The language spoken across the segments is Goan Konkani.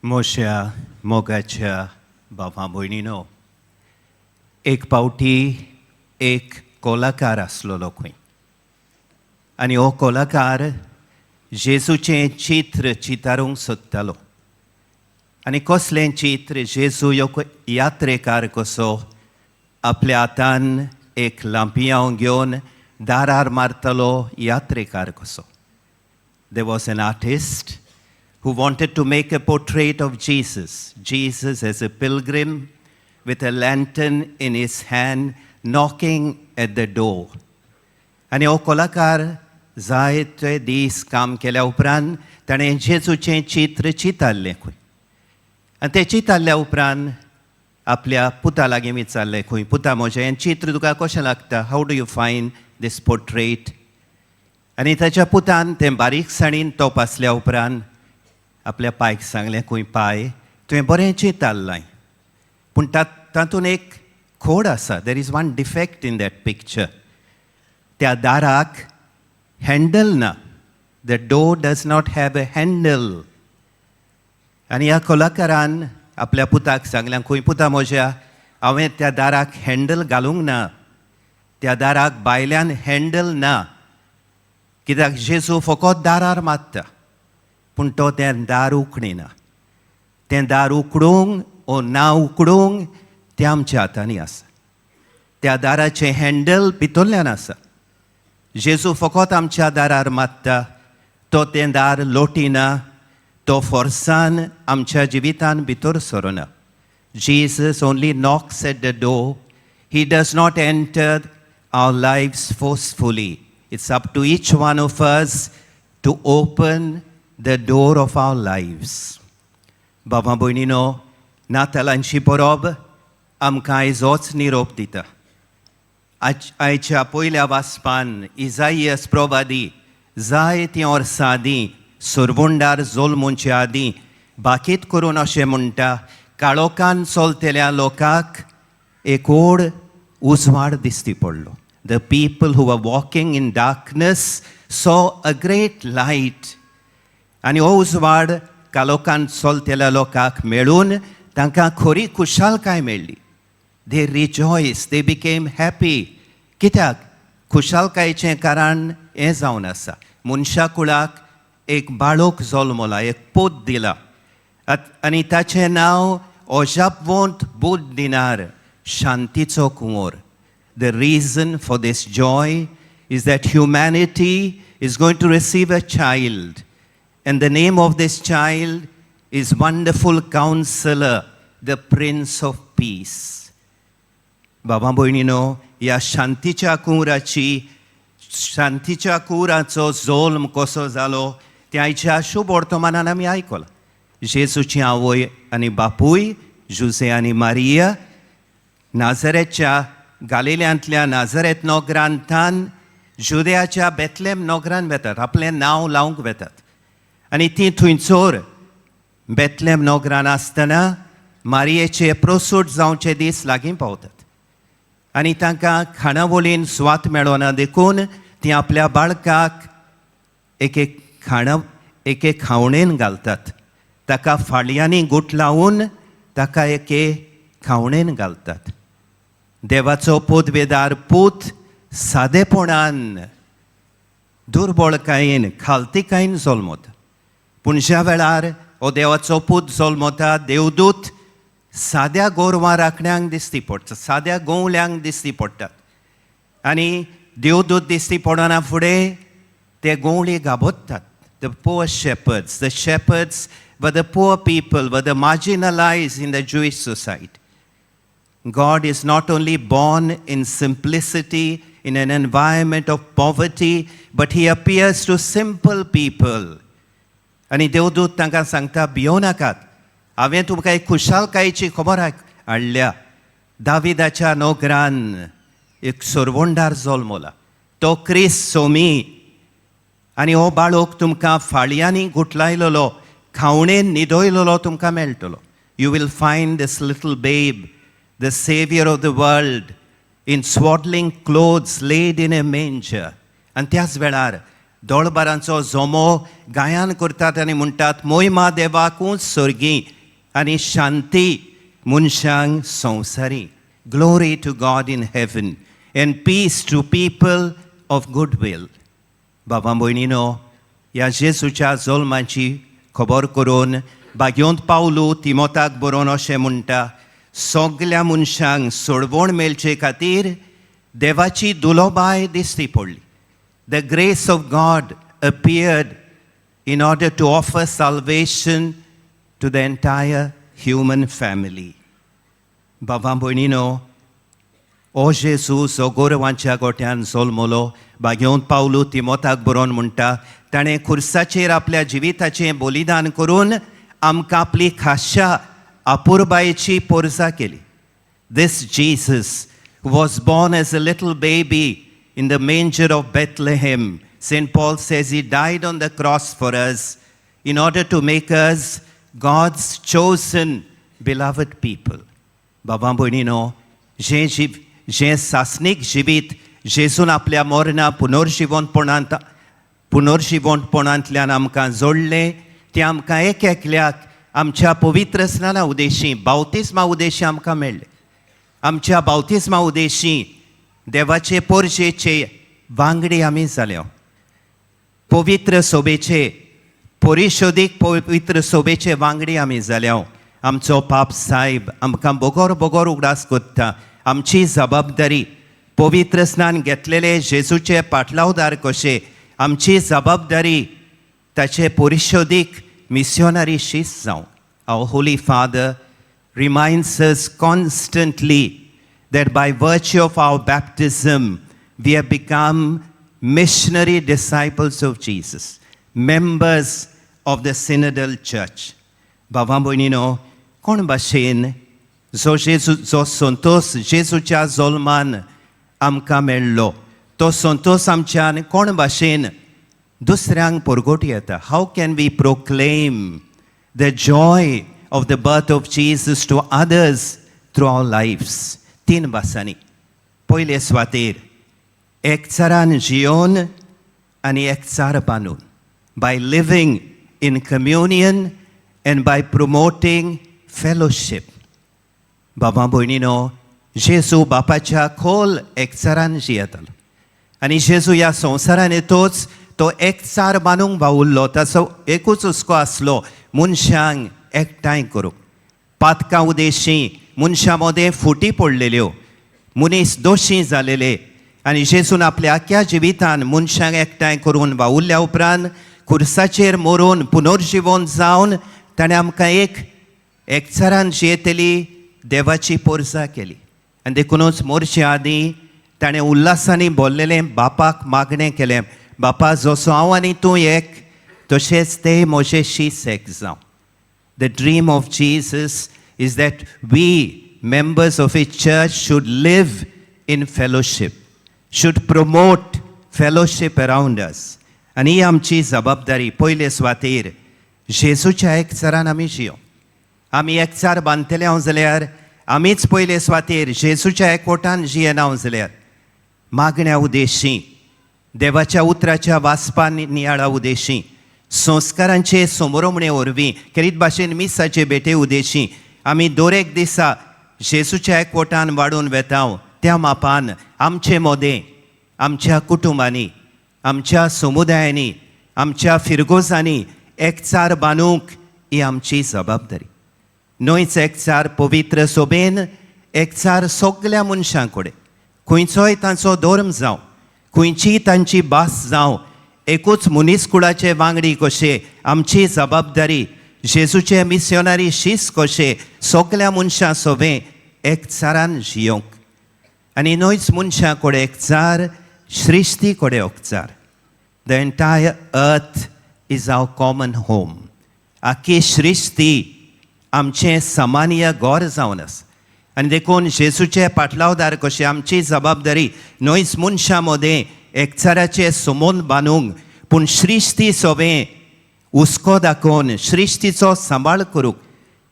म्हज्या मोगाच्या भावा भयणीनो, एक पावटी एक कोलाकार आसलेलो खंय आनी हो कोलाकार जेजूचें चित्र चितारूंक सोदतालो. आनी कसलें चित्र? जेजू एक यात्रेकार कसो आपल्या हातान एक लांपियांव घेवन दारार मारतलो, यात्रेकार कसो. There was an artist who wanted to make a portrait of Jesus. Jesus as a pilgrim with a lantern in his hand, knocking at the door. आनी हो कलाकार जायते दीस काम केल्या उपरांत ताणें जेजूचें चित्र चितारलें खंय. आनी तें चितारल्या उपरांत आपल्या पुता लागीं विचारलें खंय, "पुता म्हजें, हें चित्र तुका कशें लागता? How do you find this portrait?" आनी ताच्या पुतान तें बारीकसाणीन तपासल्या उपरांत आपल्या पायक सांगलें खंय, "पाय, तुवें बरें चितारलां, पूण तातूंत एक खोड आसा. There is one defect in that picture. त्या दाराक हँडल ना. The door does not have a handle." आनी ह्या कलाकारान आपल्या पुताक सांगलें खंय, "पुता म्हज्या, हांवें त्या दाराक हँडल घालूंक ना. त्या दाराक भायल्यान हँडल ना, कित्याक जेजू फकत दारार मारता, पूण तो तें दार उखणिना. तें दार उकडूंक ओ ना उकडूंक तें आमच्या हातांनी आसा. त्या दाराचें हँडल भितरल्यान आसा. जेजू फकत आमच्या दारार मारता, तो तें दार लोटिना, तो फोर्सान आमच्या जिवितान भितर सरना. Jesus only knocks at the door. He does not enter our lives forcefully. It's up to each one of us to open the door of our lives." बाबा भयणीनो, नातालांची परब आमकां आयज होच निरोप दिता. आयच्या पयल्या वाचपान इजाइयस प्रवादी जायतीं वर्सां आदीं, सोरवंडार जल्मोवचे आदीं भाकीत करून अशें म्हणटा, काळोखान चलतल्या लोकांक एक व्हड उजवाड दिसती पडलो. The people who are walking in darkness saw a great light. आनी हो उजवाड कालोखान चलतल्या लोकांक मेळून तांकां खरी खुशालकाय मेळ्ळी. They rejoiced, they became happy. कित्याक? खुशालकायेचें कारण हें जावन आसा, मनशा कुळाक एक बाळक जल्मला, एक पूत दिला आनी ताचें नांव अजापवंत बूद दिणार, शांतीचो कुंवर. The reason for this joy is that humanity is going to receive a child. And the name of this child is Wonderful Counselor, the Prince of Peace. बाबा भयणीनो, ह्या शांतीच्या कुंवराची शांतीच्या कुंवराचो जल्म कसो जालो तें आयच्या शुभ वर्तमानान आमी आयकलां. जेजूची आवय आनी बापूय जुजे आनी मारिया नाझरेच्या, गालिल्यांतल्या नाझरेत नगरांतान जुदयाच्या बेतलेम नगरान वेतात, आपलें नांव लावंक वेतात. आनी ती थंयसर बेतलेम नगरान आसतना मारयेचे प्रोसूट जावचे दीस लागीं पावतात आनी तांकां खाणावळीन सुवात मेळना, देखून ती आपल्या बाळकाक एक एक खाणा एक एक खावणेन घालतात. ताका फाळयांनी गुटलावन ताका एके खावणेन घालतात. देवाचो पदवेदार पूत सादेपणान, दुर्बळकायेन, खालतीकायेन जल्मता. पूण ज्या वेळार हो देवाचो पूत जल्मता, देवदूत साद्या गोरवां राखण्यांक दिसती पडटा, साद्या गवळ्यांक दिसती पडटात. आनी देवदूत दिसती पडना फुडें ते गवळी घाबरतात. The poor shepherds, the shepherds were the poor people, were the marginalized in the Jewish society. God is not only born in simplicity, in an environment of poverty, but he appears to simple people. आनी देवदूत तांकां सांगता, "भियों नाकात. हांवें तुमकां एक खुशालकायेची खबर हाडल्या. दाविदाच्या नगरान एक सोरवंडार जल्मला, तो क्रिस्त सोमी. आनी हो बाळक तुमकां फाळयांनी गुटलायलेलो, खावणेन न्हिदयलेलो तुमकां मेळटलो. You will find this little babe, the Savior of the world, in swaddling clothes, laid in a manger." आनी त्याच वेळार दळबारांचो जमो गायन करतात आनी म्हणटात, "मोयमा देवाक उंच सर्गी." आनी शांती मनशांक संवसारी. Glory to God in heaven and peace to people of good will. बाबा भयणीनो, ह्या जेजूच्या जल्माची खबर करून भाग्यवंत पावलू तिमोताक बरोवन अशें म्हणटा, सगल्या मनशांक सोडवण मेळचे खातीर देवाची दुलोबाय दिश्टी पडली. The grace of God appeared in order to offer salvation to the entire human family. बाबा भयणीनो, ओ जेजू जो गोरवांच्या गोट्यान जल्मलो, भाग्यवंत पावलू तिमोताक बरोवन म्हणटा, ताणें खुर्साचेर आपल्या जिविताचें बलिदान करून आमकां आपली खाशा अपुरबायेची पोरसा केली. This Jesus was born as a little baby in the manger of Bethlehem. St. Paul says he died on the cross for us in order to make us God's chosen beloved people. बाबा भयणीनो, जें जीव जें सासणीक जिवीत जेजून आपल्या मरणा पुनर्जिवंतपणांतल्यान आमकां जोडलें, तें आमकां एक एकल्याक आमच्या पवित्र स्नाना उदेशी, बावतिस्मा उदेशी आमकां मेळ्ळें. आमच्या बावतिस्मा उदेशी देवाचे पोरजेचे वांगडी आमी जाल्या. पवित्र सोबेचे परिशोदीक पवित्र सोबेचे वांगडी आमी जाल्या. आमचो पाप साहेब आमकां बोगोर बोगोर उगडास करता, आमची जबाबदारी पवित्र स्नान घेतलेले जेजूचे पाटलावदार कशे आमची जबाबदारी ताचे परिशोदीक मिस्योनरी शीस जावं. Our Holy Father reminds us constantly that by virtue of our baptism, we have become missionary disciples of Jesus, members of the synodal church. बाबा भयणीनो, कोण भाशेन जो जेजू जो संतोश जेजूच्या जल्मान आमकां मेळ्ळो, तो संतोश आमच्यान कोण भाशेन दुसऱ्यांक परगट येता? How can we proclaim the joy of the birth of Jesus to others through our lives? तीन भासांनी. पयले सुवातेर एकचारान जियोन आनी एकचार बांदून, by living in communion and by promoting fellowship. बाबा भयणीनो, जेजू बापाच्या खोल एकचारान जियेतालो आनी जेजू ह्या संवसारान येतोच तो एकचार बांदूंक वावुरलो. ताचो एकूच हुस्को आसलो, मनशांक एकठांय करूंक. पातकां उदेशी मनशां मदें फुटी पडलेल्यो, मनीस दोशी जालेले आनी जेजून आपल्या आख्या जिवितान मनशांक एकठांय करून वावुरल्या उपरांत खुर्साचेर मरून पुनर्जिवन जावन ताणें आमकां एक एकचारान जियेतली देवाची पोरसा केली. आनी देखुनूच मोरचे आदीं ताणें उल्हासांनी बोल्लेलें बापाक मागणें केलें, बापा, जसो हांव आनी तूं एक, तशेंच ते म्हजे शीस एक जावं. The dream of Jesus is that we, members of a church, should live in fellowship, should promote fellowship around us. आनी ही आमची जबाबदारी. पयले सुवातेर जेजूच्या एकचारान आमी जियो. आमी एकचार बांदतले हांव जाल्यार आमीच पयले सुवातेर जेजूच्या एकवटान जियेना जाल्यार, मागण्या उदेशी, देवाच्या उतराच्या वाचपा नियाळा उदेशी, संस्कारांचे समोरमणे वरवीं, खेरीत भाशेन मिसाचे भेटे उदेशी आमी दर एक दिसा जेजूच्या एकवटान वाडून वेता, त्या मापान आमचे मोदें, आमच्या कुटुंबांनी, आमच्या समुदायांनी, आमच्या फिरगोजांनी एकचार बांदूंक ही आमची जबाबदारी. न्हयच एकचार पवित्र सोबेन, एकचार सगल्या मनशां कडेन, खंयचोय तांचो धर्म जावं, खंयचीय तांची भास जावं, एकूच मनीसकुळाचे वांगडी कशे आमची जबाबदारी जेजूचे मिस्योनारी शीस कशे सगल्या मनशां सोबें एकचारान जियोंक. आनी न्हयच मनशां कडेन एकचार, सृश्टी कडेन एकचार. The entire earth is our common home. आख्खी सृश्टी आमचें सामान्य घर जावन आसा आनी देखून जेजूचे पाटलावदार कशे आमची जबाबदारी न्हयच मनशां मदें एकचाराचे संबंद बांदूंक, पूण सृश्टी सोबें हुस्को दाखोवन सृश्टीचो सांबाळ करूंक,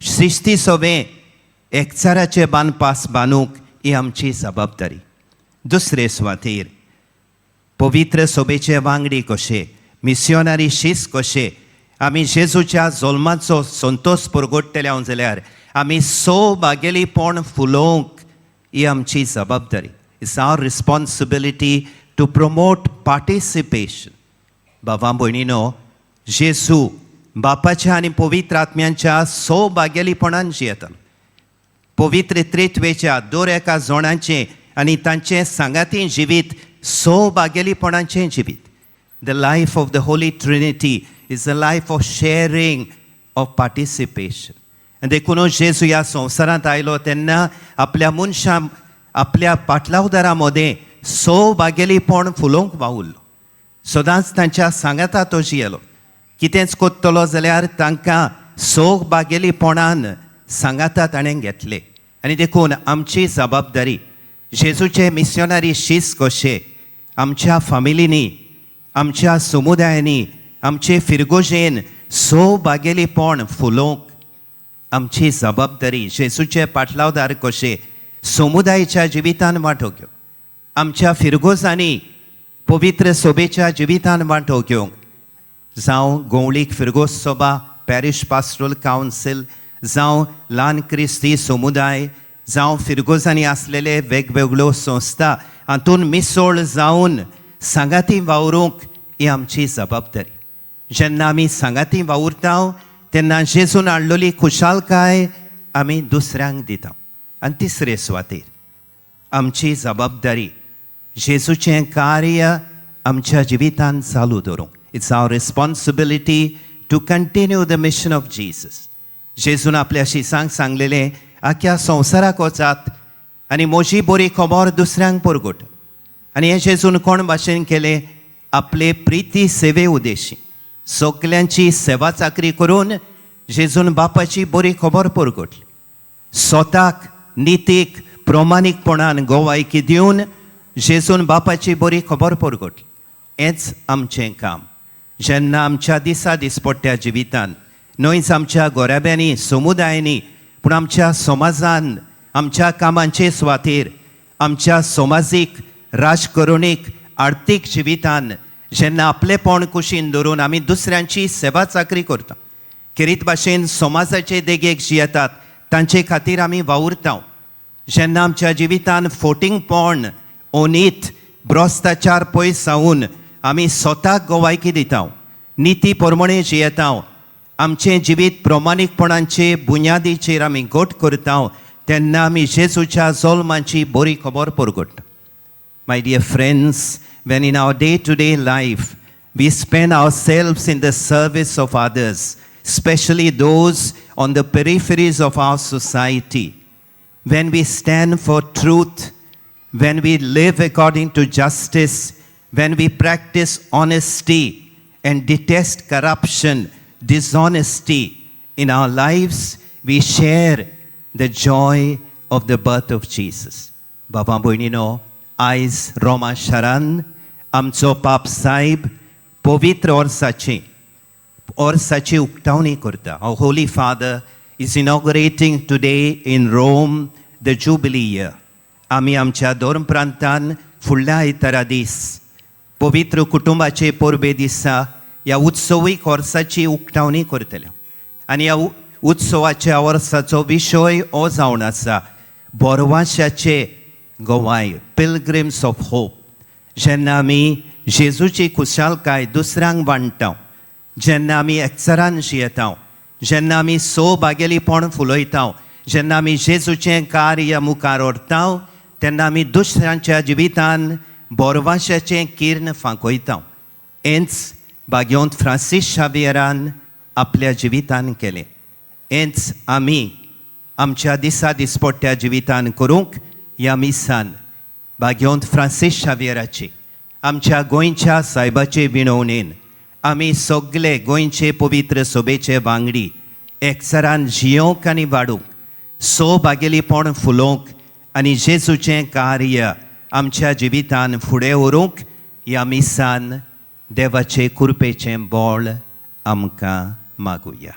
सृश्टी सोबें एकचाराचे बांदपास बांदूंक ही आमची जबाबदारी. दुसरे सुवातेर पवित्र सोबेचे वांगडी कशे, मिस्योनारी शीस कशे आमी आमी जेजूच्या जल्माचो संतोश परगट्टले जाल्यार आमी सौभागेलीपण फुलोवंक ही आमची जबाबदारी. It's our responsibility to promote participation. बाबा भयणीनो, जेजू बापाच्या आनी पवित्र आत्म्यांच्या सौभाग्यलीपणान जियेतालो. पवित्र त्रित्वेच्या दर एका जणांचें आनी तांचें सांगाती जिवीत सौभाग्यलीपणाचें जिवीत. The life of the Holy Trinity is a life of sharing, of participation. आनी देखूनच जेजू ह्या संवसारांत आयलो तेन्ना आपल्या मनशां, आपल्या पाटलावदारां मदें सौभाग्यलीपण फुलोवंक वावुरलो. सदांच तांच्या सांगाता तो जियेलो. कितेंच कोत्तलो जाल्यार तांकां सौभाग्यलीपणान सांगाता ताणें घेतले. आनी देखून आमची जबाबदारी जेजूचे मिशनरी शीस कशे आमच्या फामिलींनी, आमच्या समुदायांनी, आमचे फिरगोजेन सौभाग्यलीपण फुलोवंक आमची जबाबदारी. जेजूचे पाटलावदार कशे समुदायाच्या जिवितान वांटो घेवंक, आमच्या फिरगोजांनी पवित्र सभेच्या जिवितान वांटो घेवंक, जावं गोवळीक फिरगोज सभा, पॅरिश पास्टोरल कावन्सील, जावं ल्हान क्रिस्ती समुदाय, जावं फिरगोजांनी आसलेले वेगवेगळ्यो संस्था, हातून मिसळ जावन सांगाती वावरूंक ही आमची जबाबदारी. जेन्ना आमी सांगाती वावुरता तेन्ना जेजून हाडलेली खुशालकाय आमी दुसऱ्यांक दिता. आनी तिसरे सुवातेर आमची जबाबदारी जेजूचें कार्य आमच्या जिवितांत चालू दवरूंक. It's our responsibility to continue the mission of Jesus. जेजून आपल्या शिसांक सांगलेलें, आख्या संवसाराक वचात आनी म्हजी बरी खबर दुसऱ्यांक परगट. आनी हें जेजून कोण भाशेन केलें? आपले प्रिती सेवे उद्देशी सगल्यांची सेवा चाकरी करून जेजून बापाची बरी खबर परगटली. स्वताक नितीक प्रमाणीकपणान गोवायकी दिवन जेजून बापाची बरी खबर परगटली. हेंच आमचें काम. जेन्ना आमच्या दिसा दिसपट्ट्या जिवितान, न्हयच आमच्या गोराब्यांनी, समुदायांनी, पूण आमच्या समाजान, आमच्या कामांचे सुवातेर, आमच्या समाजीक, राजकरणीक, आर्थीक जिवितान जेन्ना आपलेपण कुशीन धरून आमी दुसऱ्यांची सेवा चाकरी करता, खेरीत भाशेन समाजाचे देगेक जियेतात तांचे खातीर आमी वावुरता, जेन्ना आमच्या जिवितान फोटिंगपण, अनीत, भ्रश्टाचार पयस जावन आमी स्वताक गोवायकी दिता, निती प्रमाणे जियेता, आमचें जिवीत प्रमाणीकपणाचे बुन्यादीचेर आमी घट करता, तेन्ना आमी जेजूच्या जल्माची बरी खबर परगट्टा. My dear friends, when in our day to day life we spend ourselves in the service of others, especially those on the peripheries of our society, when we stand for truth, when we live according to justice, when we practice honesty and detest corruption, dishonesty in our lives, we share the joy of the birth of Jesus. बाबा भयणीनो, आयज रोमा शारान आमचो पाप साहेब पवित्र वर्साची उक्तावणी करता. Our Holy Father is inaugurating today in Rome the Jubilee Year. आमी आमच्या धर्म प्रांतान फुडल्या आयतारा दीस पवित्र कुटुंबाचे परबे दिसा ह्या उत्सवीक वर्साची उक्तावणी करतले. आनी ह्या उत्सवाच्या वर्साचो विशय हो जावन आसा, बोरवाशाचे गोवाय, पिलग्रिम्स ऑफ होप. जेन्ना आमी जेजूची खुशालकाय दुसऱ्यांक वांट्टा, जेन्ना आमी एकचारान जियेता, जेन्ना आमी सौभाग्यलीपण फुलयता, जेन्ना आमी जेजूचें कार्य मुखार व्हरता, तेन्ना आमी दुसऱ्यांच्या जिवितान बोरवाशाचें किर्ण फांकयता. हेंच भाग्यवंत फ्रांसीस शावियरान आपल्या जिवितान केलें. हेंच आमी आमच्या दिसा दिसपट्ट्या जिवितान करूंक ह्या मिसान भाग्यवंत फ्रांसीस शावियराची, आमच्या गोंयच्या सायबाचे विणवणेन आमी सगले गोंयचे पवित्र सभेचे वांगडी एकचारान जियोवंक आनी वाडूंक, सौभाग्यलीपण फुलोवंक आनी जेजूचें कार्य आमच्या जिवितान फुडें व्हरूंक ह्या मिसान देवाचे कृपेचें बळ आमकां मागुया.